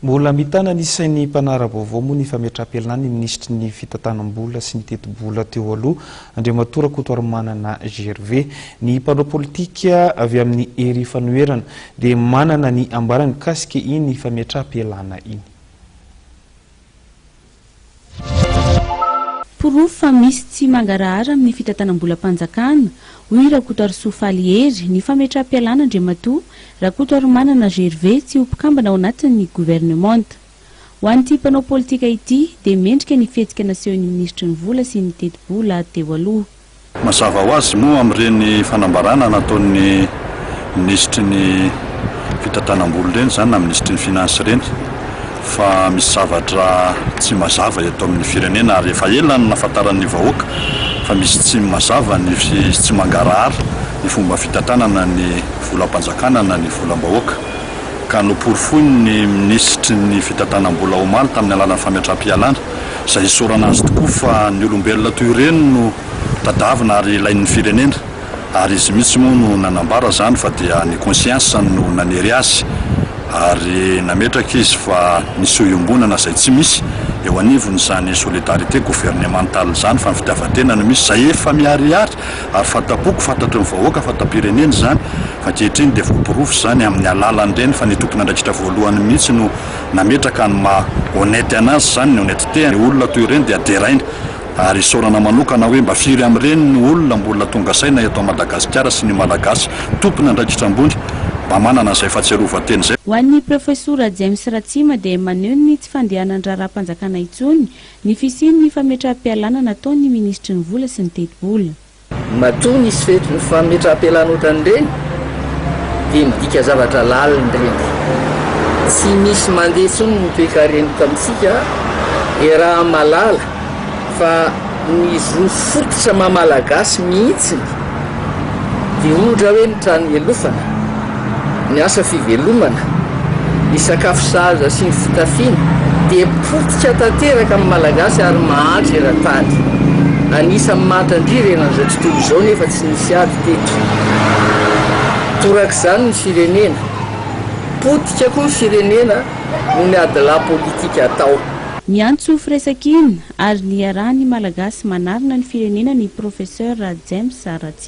Mbola mitana ny sain'ny mpanara-baovao moa ny fametraham-pialana ny minisitry ny fitantanam-bola sy ny tetibola teo aloha, Andriamatoa Rakotoarimanana Gervais. Ny mpanao politika avy amin'ny hery fanoherana dia manana ny ambarany mikasika iny fametraham-pialana iny. Porofo fa misy tsy mangarahara amin'ny fitantanam-bolam-panjakana, hoy Rakotoarisoa Faly Hery, ny fametraham-pialana Andriamatoa Rakotoarimanana Gervais tsy ho mpikambana ao anatin'ny governemanta. Ho an'ity mpanao politika ity dia mendrika ny fihetsika nasehon'ny minisitry ny vola sy ny tetibola teo aloha. Mazava ho azy moa amin'ireny fanambarana nataon'ny minisitry ny fitantanam-bola ireny izany na minisitry ny finance ireny fa misy zavatra tsy mazava eto amin'ny firenena ary efa ela no nahafantaran'ny vahoaka fa misy tsy mazava ny sy tsy mangarahara ny fomba fitantanana ny volam-panjakana na ny volam-bahoaka ka noporofoin'ny minisitry ny fitantanam-bola omaly tamin'ny alalan'ny fametraham-pialana izay isaorana azy tokoa fa ny olombelona toy ireny no tadavina ary ilain'ny firenena ary izy mihitsy moa no nanambara izany fa dia ny conscience no nanery azy ary nametraka izy fa ny soa iombonana izay tsy misy eo anivon'izany solidarité gouvernementale izany fa ny fitiavan-tena no misy izay efa miharihary ary fanta-poko fantatry ny vahoaka fanta-pirenena izany fa ankehitriny dia voaporofo izany amin'ny alalan'ireny fa ny tompon'andraikitra voalohany mihitsy no nametraka ny maha honnête anazy izany, ny honnêteté, ny olona toy ireny dia deraina ary isaorana manokana hoe mba firy amin'ireny ny olona mbola tonga saina eto Madagasikara sy ny Malagasy tompon'andraikitra ambony mba manana an'izay fahatsiarovan-tena izay. Ho an'ny Profesora James Ratsima dia maneho ny tsy fandehanan-draharaham-panjakana intsony ny fisian'ny fametraham-pialana nataon'ny minisitry ny vola sy ny tetibola. Matoa nisy fametraham-pialana ohatran'ireny dia midika zavatra lalina ireny. Tsy misy mandeha intsony ny toekarena eto amintsika iaraha-mahalala fa ny zo fototra maha Malagasy mihitsiny dia ohatra hoe ny trano ialofana, ny asa fivelomana, ny sakafo sahaza sy ny fitafiana dia potika tanteraka amin'ny Malagasy ary mahantra eran-tany. Anisan'ny mahantra indrindra eran'izao tontolo izao nefa tsy nisy ady teto. Torak'izany ny firenena. Potika koa ny firenena noho ny adilahy politika atao. Niantso firaisankina ary niarahan'ny Malagasy manarina ny firenena ny Professeur James Ratsiraka.